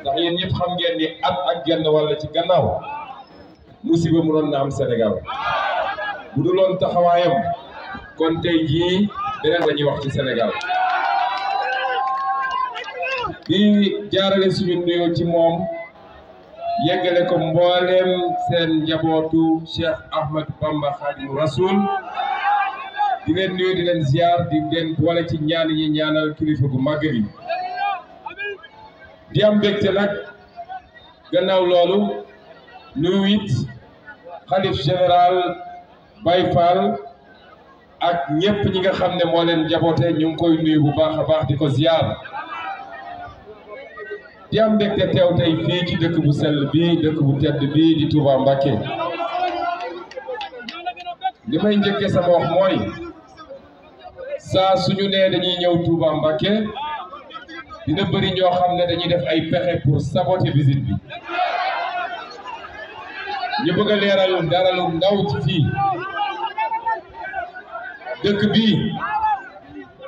ndax yéen ñëpp xam ngeen ni at ak genn wàll ci gannaaw musiba mu doon na am Sénégal bu dul woon taxawaayam kon tey jii beneen dañuy wax ci Sénégal di jaarale suñu nuyoo ci moom yeggale ko mbooleem seen njabootu Cheikh Ahmed Bamba Khadimu Rasoul di leen nuyu di leen ziar di leen boole ci ñaan yi ñaanal kilifa gu màgg gi di am mbégte nag gannaaw loolu nuyu it xalif général Baye Fall ak ñëpp ñi nga xam ne moo leen njaboote ñu ngi koy nuyu bu baax a baax di ko ziar di am mbégte teew tey fii ci dëkk bu sell bi dëkk bu tedd bi di Touba Mbacké li may njëkkee sama wax mooy saa suñu nee dañuy ñëw Touba Mbacké dina bëri ñoo xam ne dañuy def ay pexe pour saboter visite bi ñu bëgg a leeral dara lu ndaw ci fii dëkk bi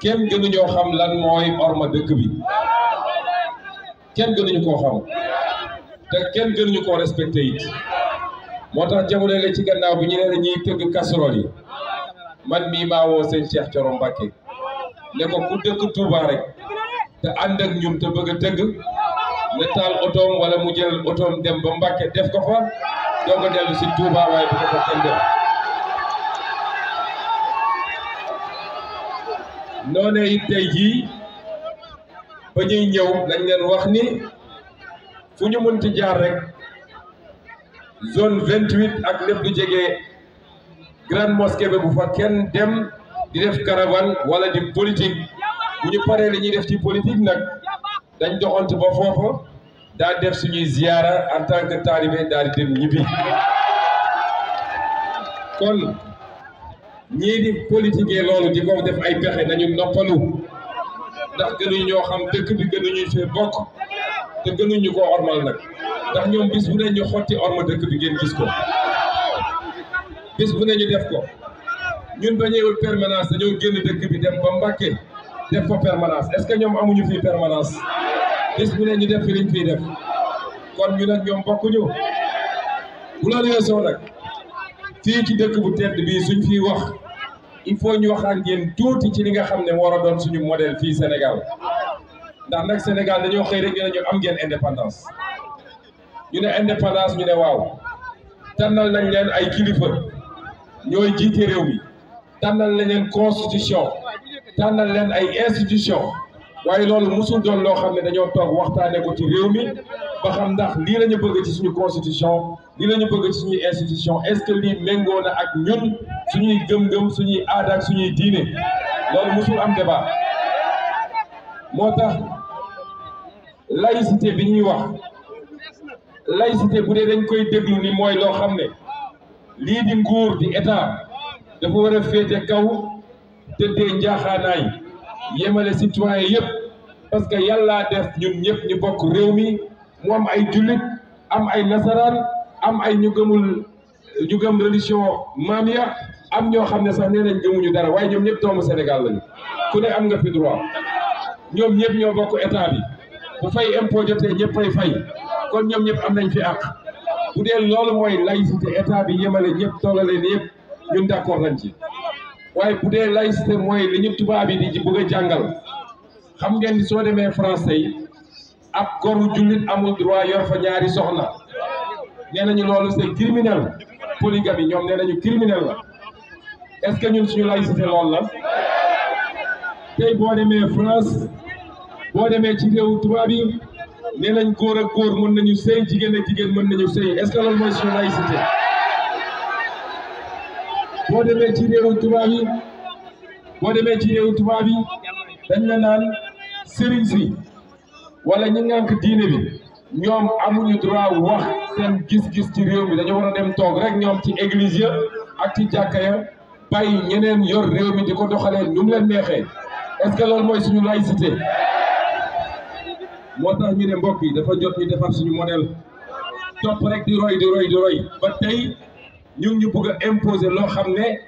kenn gënuñoo xam lan mooy orma dëkk bi kenn gënuñu koo xam te kenn gënuñu koo respecté it moo tax jamono la ci gannaaw bi ñu ne dañuy tëgg casserole yi man mii maa woo sëñ Cheikh Thioro Mbacké ne ko ku dëkk Touba rek te ànd ak ñun te bëgg a tëgg ne taal otoom wala mu jël otoom dem ba Mbacké def ko fa doog a dellu si Touba waaye bu ko fa kenn def noonee it tey jii ba ñuy ñëw dañ leen wax ni fu ñu mënti jaar rek zone 28 ak lépp lu jege grande mosquée bi bu fa kenn dem di def caravane wala di politique bu ñu paree li ñuy def ci politique nag dañ doxante ba foofa daa def suñuy ziyaara en tant que talibé daal di dem ñibbi kon ñii di politique loolu di ko def ay pexe nañu noppalu ndax gënuñu ñoo xam dëkk bi gënuñu fee bokk te gënuñu ko ormal nag ndax ñoom bis bu ne ñu xotti orma dëkk bi ngeen gis ko bis bu ne ñu def ko ñun ba ñëwul permanence dañoo génn dëkk bi dem ba Mbacké def fa permanence est-ce que ñoom amuñu fii permanence bis bu ne ñu def fi liñ fiy def kon ñu nag ñoom bokkuñu bu loolu weesoo nag fii ci dëkk bu tedd bii suñ fiy wax il faut ñu wax ak yéen tuuti ci li nga xam ne war a doon suñu modèle fii Sénégal ndax nag Sénégal dañoo xëy rek ñu am ngeen indépendance ñu ne indépendance ñu ne waaw tànnal nañ leen ay kilifa ñooy jiite réew mi tànnal nañ leen constitution tànnal leen ay institution waaye loolu musul doon loo xam ne dañoo toog waxtaane ko ci réew mi ba xam ndax lii la ñu bëgg ci suñu constitution lii la ñu bëgg ci suñuy institution est-ce que lii méngoo na ak ñun suñuy gëm-gëm suñuy aada ak suñuy diine loolu musul am débat moo tax laïcité bi ñuy wax laïcité bu dee dañ koy déglu ni mooy loo xam ne lii di nguur di état dafa war a féete kaw tëddee njaaxaanaay yemale citoyen yëpp parce que yàllaa def ñun ñëpp ñu bokk réew mi mu am ay jullit am ay nasaraan am ay ñu gëm religion maam ya am ñoo xam ne sax nee nañ gëmuñu dara waaye ñoom ñëpp doomu Sénégal lañu ku ne am nga fi droit ñoom ñëpp ñoo bokk état bi bu fay impôt jotee ñëpp fay fay kon ñoom ñëpp am nañ fi àq bu dee loolu mooy laïcité état bi yemale ñëpp tollale ni yëpp ñun d'accord nañ ci waaye bu dee laïcité mooy li ñu tubaab yi di bëgg a jàngal xam ngeen ni soo demee français yi ab goru jullit amul droit yor fa ñaari soxna nee nañu loolu c'est criminel polygamie ñoom nee nañu criminel la est-ce que ñun suñu laïcité loolu la tey boo demee France boo demee ci réew tubaab yi nee nañ góor ak góor mën nañu sëy jigéen ak jigéen mën nañu sëy est-ce que loolu mooy suñu laïcité boo demee ci réewu tubaab yi dañ la naan sëriñ si wala ñi ngànk diine bi ñoom amuñu droit wax seen gis-gis ci réew mi dañoo war a dem toog rek ñoom ci église ya ak ci jàkka ya bàyyi ñeneen yor réew mi di ko doxalee nu mu leen neexee est-ce que loolu mooy suñu laïcité moo tax ñu ne mbokk yi dafa jot ñu defar suñu modèle topp rek di roy ba tey ñu ngi ñu bëgg a imposer loo xam ne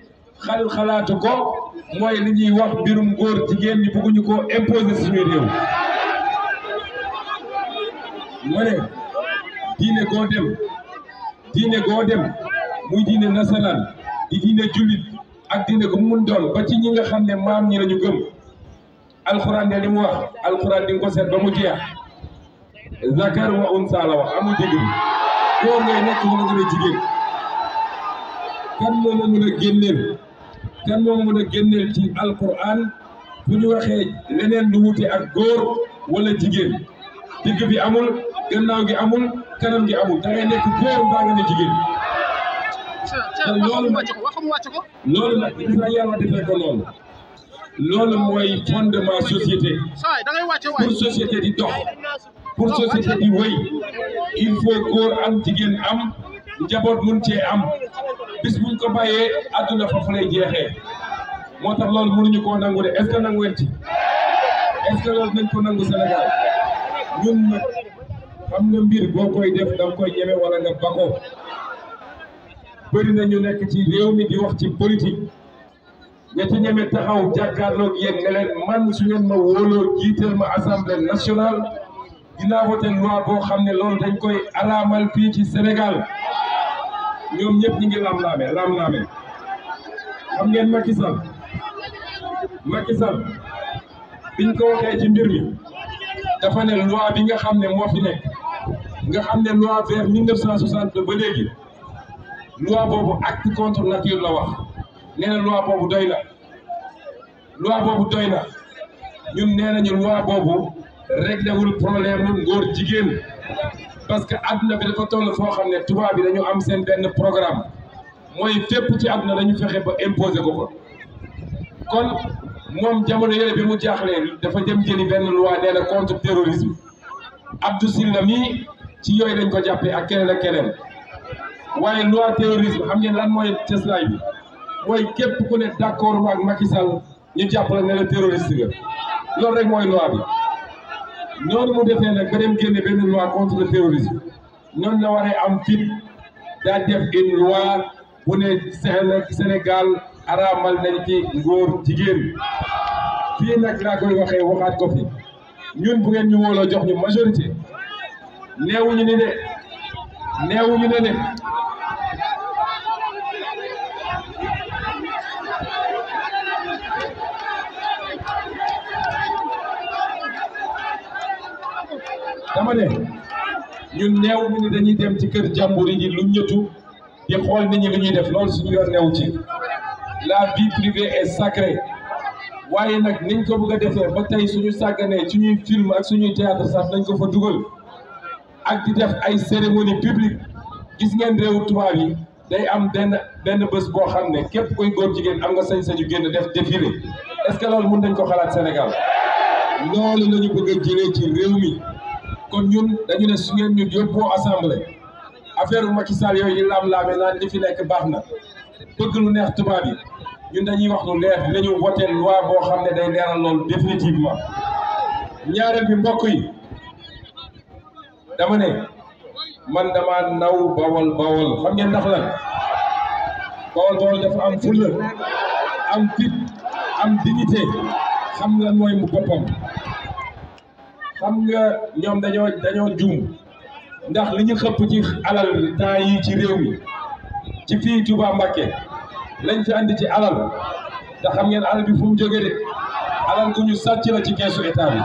xalaatu ko mooy li ñuy wax mbirum góor jigéen ñi bëgguñu ko imposer suñu réew ma ne diine goo dem muy diine nasaraan di diine jullit ak diine gu mun doon ba ci ñi nga xam ne maam ñi lañu gëm alxuraan de li mu wax alxuraan di nga ko seet ba mu jeex zakar wa unsa la wax amul dégg góor ngay nekk wala nga ne jigéen kan moo ma mën a génneel ci alxuraan bu ñu waxee leneen lu wute ak góor wala jigéen digg bi amul gannaaw gi amul kanam gi amul da ngay nekk góor mbaa nga ne jigéen loolu nag il faut yàlla defee ko noonu loolu mooy fondement société pour société di dox pour société di wéy il faut góor am jigéen am njaboot mun cee am bis buñ ko bàyyee àdduna foofu lay jeexee moo tax loolu mënuñu koo nangu de est-ce que nangu ngeen ci est-ce que loolu nañ ko nangu Sénégal ñun nag xam nga mbir boo koy def da nga koy ñeme wala nga bako bëri na ñu nekk ci réew mi di wax ci politique ña ci ñeme taxaw jàkkaarloog yéen ne leen man su ngeen ma wóoloo jiital ma assemblée nationale dinaa voté loi boo xam ne loolu dañ koy araamal fii ci Sénégal ñoom ñëpp ñi ngi lam-laame xam ngeen Macky Sall biñ ko waxee ci mbir mi dafa ne loi bi nga xam ne moo fi nekk nga xam ne loi vers 1960 ba léegi loi boobu acte contre nature la wax nee na loi boobu doy na ñun nee nañu loi boobu réglé wul problème mu ngóor jigéen parce que àdduna bi dafa toll foo xam ne tubaab bi dañu am seen benn programme mooy fépp ci àdduna dañu fexe ba imposer ko fa kon moom jamono yële bi mu jaaxlee dafa dem jëli benn loi nee na contre terrorisme Abdou Silla mii ci yooyu dañ ko jàppee ak keneen waaye loi terrorisme xam ngeen lan mooy cëslaay bi mooy képp ku ne d'accord ak Macky Sall ñu jàpp la ne la terroriste nga loolu rek mooy loi bi noonu mu defee nag ba dem génne benn loi contre le terrorisme noonu la waree am fit daa def une loi bu ne Sénégal araamal nañ ci ngóor jigéen fii nag laa koy waxee waxaat ko fi ñun bu ngeen ñu wóoloo jox ñu majorité neewuñu ne de dama ne ñun neewuñu ne dañuy dem ci kër jàmbur yi lu ñëtu di xool nit ñi li ñuy def loolu suñu yoon neewu ci la vie privée est sacrée waaye nag niñ ko bëgg a defee ba tey suñu sàgganee suñuy film ak suñuy théâtre sax nañ ko fa dugal ak di def ay cérémonie publique gis ngeen réewu tubaab yi day am benn bés boo xam ne képp koy góor jigéen am nga sañ-sañu génn def défilé est-ce que loolu mën nañ ko xalaat Sénégal loolu la ñu bëgg a jëlee ci réew mi kon ñun dañu ne su ngeen ñu yóbboo assemblée affaire Macky Sall yooyu ñu laam-laame naan li fi nekk baax na bëgg lu neex tubaab yi ñun dañuy wax lu leer dinañu voté loi boo xam ne day leeral loolu définitivement ñaareel bi mbokk yi dama ne man dama naw bawol xam ngeen ndax lan bawol dafa am fulla am fit am dignité xam lan mooy mu boppam xam nga ñoom dañoo juum ndax li ñu xëpp ci alal temps yi ci réew mi ci fii Touba Mbacké lañ fi andi ci alal te xam ngeen alal bi fu mu jógee de alal gu ñu sàcc la ci keesu état bi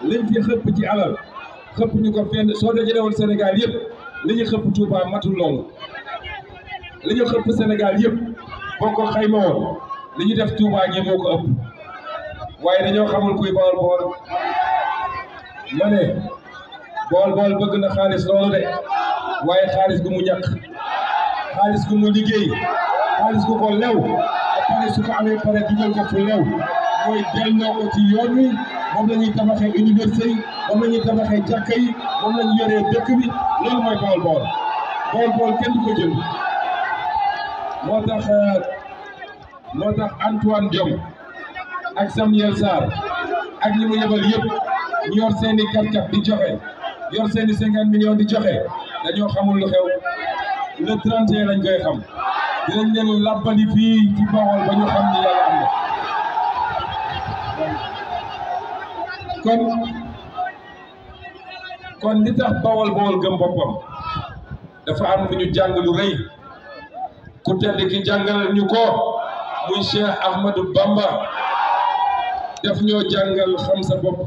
lañ fi xëpp ci alal xëpp ñu ko fenn soo dajale woon Sénégal yëpp li ñu xëpp Touba matul loolu li ñu xëpp Sénégal yëpp boo ko xayma woon li ñu def Touba gi moo ko ëpp waaye dañoo xamul kuy Bawol ma ne Bawol bëgg na xaalis loolu de waaye xaalis gu mu ñàkk xaalis gu mu liggéey xaalis gu ko lew ba pare su ko amee pare dugal ko fu lew mooy delloo ko ci yoon wi moom la ñuy tabaxee université yi moom la ñuy tabaxee jàkka yi moom la ñu yoree dëkk bi loolu mooy Bawol kenn du ko jël moo tax Antoine Diome ak Samuel Sarr ak ñi mu yebal yëpp ñu yor seeni kat di joxe yor seeni 50 millions di joxe dañoo xamul lu xew le 31 lañ koy xam dinañ leen labbali fii ci Bawol ba ñu xam ni yàlla am na kon li tax bawol gëm boppam dafa am lu ñu jàng lu rëy ku tedd ki jàngal ñu ko muy Cheikh Ahmadou Bamba daf ñoo jàngal xam sa bopp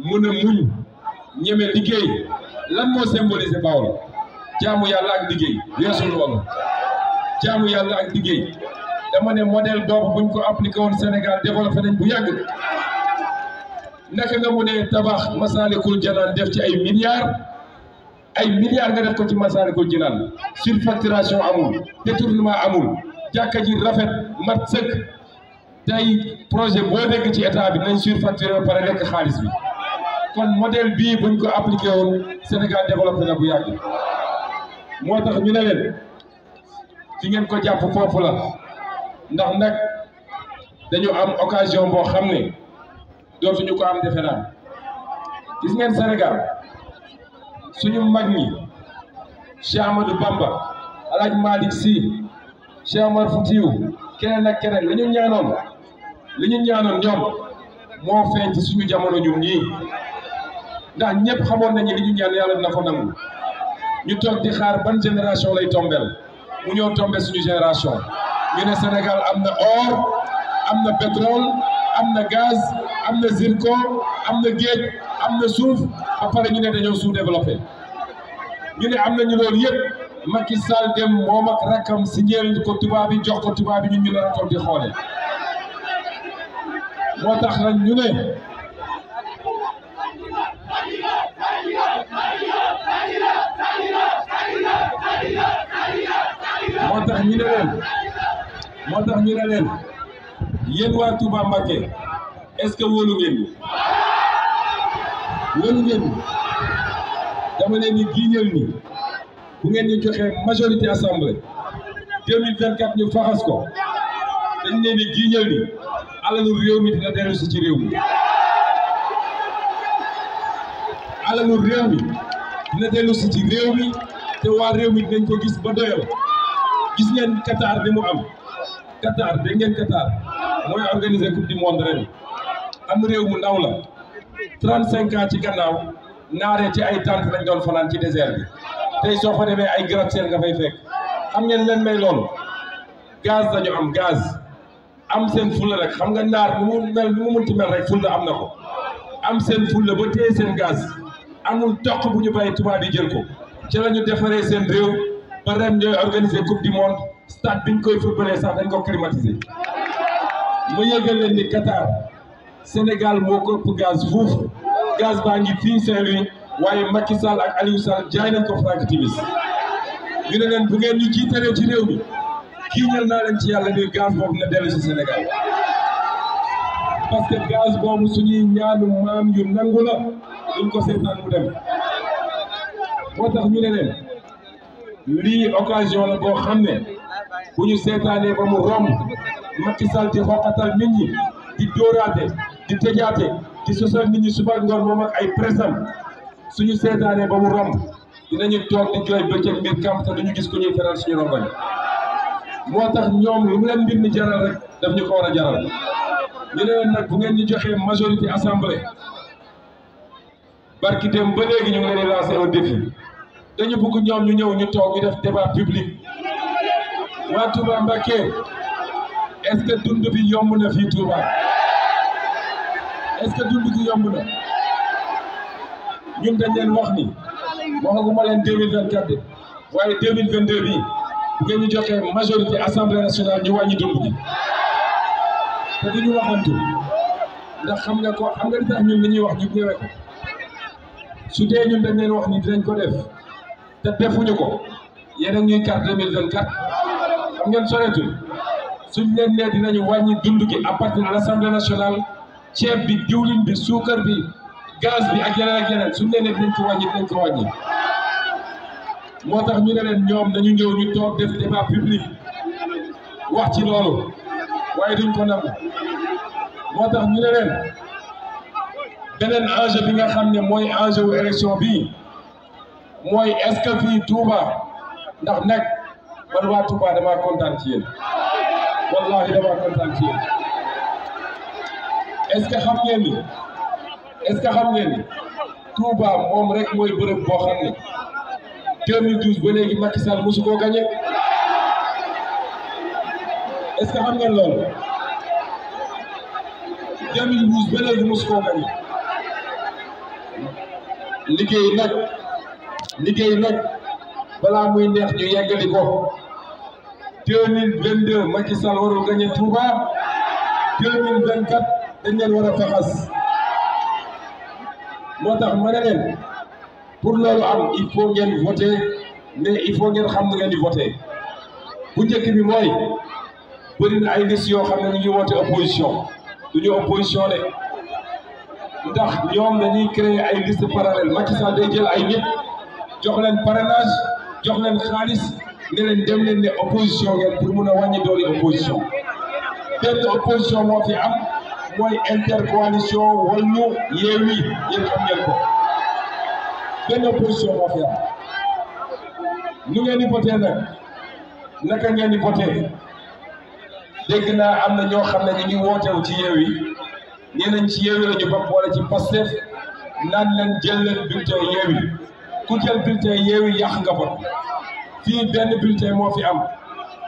mun a muñ ñeme liggéey lan moo symboliser bawol jaamu yàlla ak liggéey weesu loolu jaamu yàlla ak liggéey dama ne modèle boobu buñ ko appliqué woon Sénégal développé nañ bu yàgg naka nga mu ne tabax Masaalikul Jinaan def ci ay milliards nga def ko ci Masaalikul Jinaan surfacturation amul détournement amul jàkka ji rafet mat sëkk tey projet boo dégg ci état bi nañ surfacturé ba pare lekk xaalis bi kon modèle bii buñ ko appliqué woon Sénégal développé na bu yàgg moo tax ñu ne leen fi ngeen ko jàpp foofu la ndax nag dañu am occasion boo xam ne dootuñu ko am defe naa gis ngeen Sénégal suñu mag ñi Cheikh Ahmadou Bamba El Hadj Malick Sy Cheikh Omar Foutiyou keneen ak keneen li ñu ñaanoon ñoom moo feeñ ci suñu jamono ñun ñii ndax ñëpp xamoon nañu li ñu ñaan yàlla dina ko nangu ñu toog di xaar ban génération lay tombel mu ñëw tombe suñu génération ñu ne Sénégal am na or am na pétrole am na gaz am na zircon am na géej am na suuf ba pare ñu ne dañoo sous-développé ñu ne am nañu loolu yëpp Macky Sall dem moom ak rakkam signeel ko tubaab bi jox ko tubaab bi ñu la toog di xoole moo tax nag ñu ne moo tax ñu ne leen yéen waa Touba Mbacké est-ce que wóolu ngeen ni dama leen ni giiñal ni bu ngeen ñu joxee majorité assemblée 2024 ñu faxas ko dañ leen ni giiñal ni alalu réew mi dina dellu si ci réew mi alalu réew mi dina dellu si ci réew mi te waa réew mi dinañ ko gis ba doyal gis ngeen Qatar li mu am Qatar dégg ngeen Qatar mooy organiser coupe du monde ren am réew mu ndaw la 35 ans ci gannaaw naaree ci ay tànk lañ doon fanaan ci désert bi tey soo fa demee ay gratte-ciel nga fay fekk xam ngeen leen may loolu gaz dañu am gaz am seen fulla rek xam nga naar nu mu mel nu mu munti mel rek fulla am na ko am seen fulla ba téye seen gaz amul toq bu ñu bàyyi tubaab yi jël ko ci la ñu defaree seen réew ba ren ñooy organiser coupe du monde stade biñ koy footballé sax dañ ko climatiser mu yëgal leen ni Qatar Sénégal moo ko ëpp gaz fuuf gaz baa ngi fii Saint-Louis waaye Macky Sall ak Aliou Sall jaay nañ ko Franck Timis ñu ne leen bu ngeen ñu jiitalee ci réew mi kiiñal naa leen ci yàlla ni gaz boobu na dellu si Sénégal parce que gaz boobu suñuy ñaanu maam yu nangu la duñ ko seetaan mu dem moo tax ñu ne leen lii occasion la boo xam ne bu ñu seetaanee ba mu romb Macky Sall di xoqatal nit ñi di dóoraate di tëjaate di sosal nit ñi suba ngoon moom ak ay pressam suñu seetaanee ba mu romb dinañu toog di jooy bëccëg mbir kam te duñu gis ku ñuy feral suñu rongoñ moo tax ñoom lu mu leen mbir mi jaral rek daf ñu ko war a jaral ñu ne leen nag bu ngeen ñu joxee majorité assemblée barki dem ba léegi ñu ngi leen di lancer un défi dañu bëgg ñoom ñu ñëw ñu toog ñu def débat public waa Touba Mbacké est-ce que dund bi yomb na fii Touba est-ce que dund bi yomb na ñun dañ leen wax ni waxaguma leen 2024 de waaye 2022 bi bu ngeen ñu joxee majorité assemblée nationale ñu wàññi dund bi te duñu waxantu ndax xam nga li tax ñun li ñuy wax ñu ñëwee ko su dee ñun dañ leen wax ni dinañ ko def te defuñu ko yéen a ñuy carte 2024 xam ngeen soreetul suñ leen nee dinañu wàññi dund gi à partir de l'Assemblée nationale ceeb bi diwlin bi suukar bi gaz bi ak yeneen suñ leen nee dinañ ko wàññi moo tax ñu ne leen ñoom dañu ñëw ñu toog def débat public wax ci loolu waaye duñ ko nangu moo tax ñu ne leen beneen enjeu bi nga xam ne mooy enjeu wu élection bi mooy est-ce que fii Touba ndax nag man waa Touba damaa kontaan ci yéen wallahi damaa kontaan ci yéen est-ce que xam ngeen ni Touba moom rek mooy bërëb boo xam ne 2012 ba léegi Macky Sall mosu koo gagné est-ce que xam ngeen loolu 2012 ba léegi mosu koo gagné liggéey nag balaa muy neex ñu yeggali ko 2022 Macky Sall warul gagné Touba 2024 dañ leen war a faxas moo tax ma ne leen pour loolu am il faut ngeen voter mais il faut ngeen xam ne ngeen di voter bu njëkk bi mooy bëri na ay liste yoo xam ne ñu ngi woote opposition du ñu opposition de ndax ñoom dañuy créer ay liste parallèle Macky Sall day jël ay nit jox leen parrainage jox leen xaalis ne leen dem leen ne opposition ngeen pour mun a wàññi doole opposition benn opposition moo fi am mooy intercoalition Wallu Yewwi yéen xam ngeen ko benn opposition moo fi am nu ngeen di voté nag naka ngeen di voté dégg naa am na ñoo xam ne ñu ngi wootewu ci Yewwi ñeneen ci Yewwi la ñu bokk wala ci Pastef naan leen jël leen bulletin Yewwi ku jël bulletin Yewwi yàq nga vote fii benn bulletin moo fi am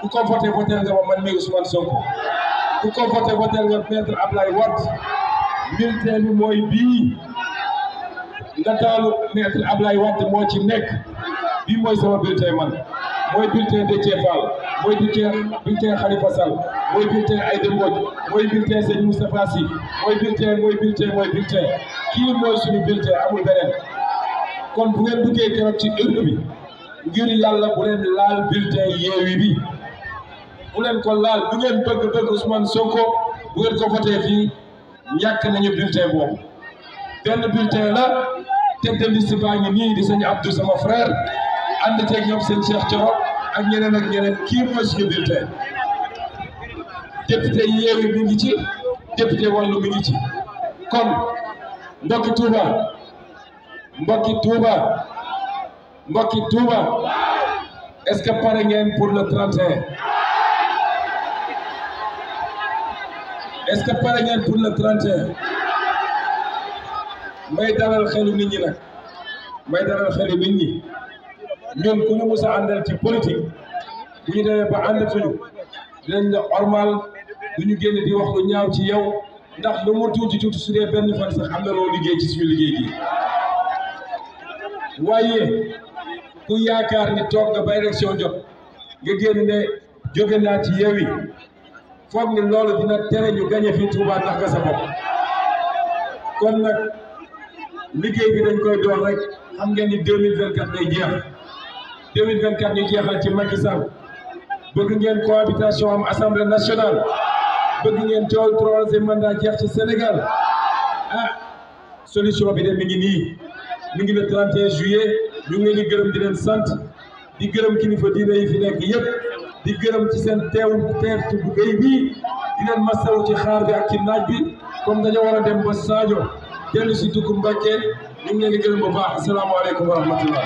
ku ko voté nga ma man mii Ousmane Sonko ku ko voté nga maître Ablaye Wade bulletin bi mooy bii nataalu maître Ablaye Wade moo ci nekk bii mooy sama bulletin man mooy bulletin Déthié Fall mooy bulletin Khalifa Sall mooy bulletin Aïda Mbodj mooy bulletin Sëñ Moustapha Sy mooy bulletin kii mooy suñu bulletin amul beneen kon bu ngeen duggee keroog ci urne bi ngir yàlla bu leen laal bulletin Yewwi bi bu leen ko laal bu ngeen bëgg Ousmane Sonko bu ngeen ko voté fii ñàkk nañu bulletin boobu benn bulletin la tête de liste baa ngi nii di sëñ Abdou sama frère ànd ceeg ñoom seen Cheikh Thioro ak ñeneen kii mooy suñu bulletin député Yewwi mi ngi ci député Wallu mi ngi ci kon mbokki Touba est-ce que pare ngeen pour le 31 est-ce que pare ngeen pour le 31 may dalal xelu nit ñi nag ñun ku ñu mus a àndal ci politique bu ñu demee ba àndatuñu dinañ la ormal du ñu génn di wax lu ñaaw ci yow ndax lu mu tuuti su dee benn fan sax am na loo liggéey ci suñu liggéey gi waaye ku yaakaar ni toog nga ba élection jot nga génn ne jóge naa ci Yewwi foog ni loolu dina tere ñu gañe fii Touba ndax nga sa bopp kon nag liggéey bi dañ koy door rek xam ngeen ni 2024 day jeex 2024 ñu jeexal ci Macky Sall bëgg ngeen cohabitation am assemblée nationale bëgg ngeen tool troisième mandat jeex ci Sénégal solution bi de mi ngi nii mi ngi le 31 juillet ñu ngi leen di gërëm di leen sant di gërëm kilifa diine yi fi nekk yëpp di gërëm ci seen teertu bu béy bii di leen masawu ci xaar bi ak ci naaj bi comme dañoo war a dem ba Sadio dellu si dugg Mbacké ñu ngi leen di gërëm bu baax asalaamaaleykum wa rahmatullah